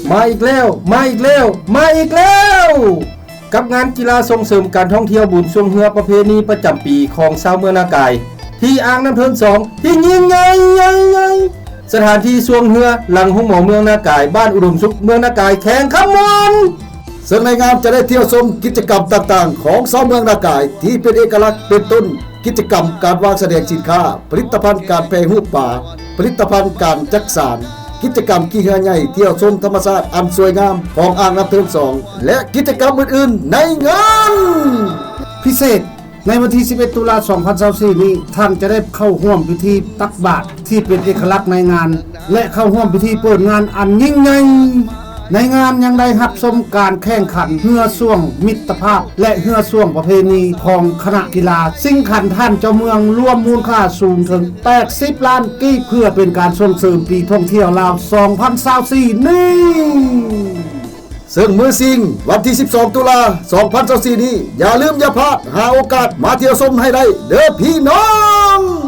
ມາອີກແລ້ວ ມາອີກແລ້ວ ມາອີກແລ້ວ! ກັບງານກິລາສົ່ງເສີມການທ່ອງທ່ຽວບຸນຊ່ວງເຮືອປະເພນີປະຈຳປີຂອງຊາວເມືອງນາກາຍ ທີ່ອ່າງນ້ຳເທີນສອງ ທີ່ຍິ່ງໃຫຍ່ ໃຫຍ່ ໃຫຍ່ ສະຖານທີ່ຊ່ວງເຮືອ ຫຼັງໂຮງໝໍເມືອງນາກາຍ ບ້ານອຸດົມສຸກ ເມືອງນາກາຍ ແຂວງຄຳມ່ວນ. ເຊິ່ງໃນງານຈະໄດ້ທ່ຽວຊົມກິດຈະກຳຕ່າງໆຂອງຊາວເມືອງນາກາຍທີ່ເປັນເອກະລັກ ເປັນຕົ້ນ ກິດຈະກຳການວາງສະແດງສິນຄ້າ, ຜະລິດຕະພັນການແປຮູບປາ, ຜະລິດຕະພັນການຈັກສານ, ກິດຈະກຳຂີ່ເຮືອໃຫຍ່ທ່ຽວຊົມທຳມະຊາດອັນສວຍງາມຂອງອ່າງນ້ຳເທີນສອງ ແລະ ກິດຈະກຳອື່ນໆໃນງານ. ພິເສດ, ໃນວັນທີສິບເອັດ ຕຸລາ ສອງພັນຊາວສີ່ນີ້, ທ່ານຈະໄດ້ເຂົ້າຮ່ວມພິທີຕັກບາດທີ່ເປັນເອກະລັກໃນງານ ແລະ ເຂົ້າຮ່ວມພິທີເປີດງານອັນຍິ່ງໃຫຍ່. ໃນງານຍັງໄດ້ຮັບຊົມການແຂ່ງຂັນເຮືອຊ່ວງມິດຕະພາບ ແລະ ເຮືອຊ່ວງປະເພນີຂອງຄະນະກິລາຊິງຂັນທ່ານເຈົ້າເມືອງ ລວມມູນຄ່າສູງເຖິງແປດສິບລ້ານກີບ ເພື່ອເປັນການສົ່ງເສີມປີທ່ອງທ່ຽວລາວ ສອງພັນຊາວສີ່ນີ້. ເຊິ່ງມື້ຊິງວັນທີສິບສອງ ຕຸລາ ສອງພັນຊາວສີ່ນີ້ ຢ່າລືມຢ່າພາດ ຫາໂອກາດມາທ່ຽວຊົມໃຫ້ໄດ້ເດີພີ່ນ້ອງ.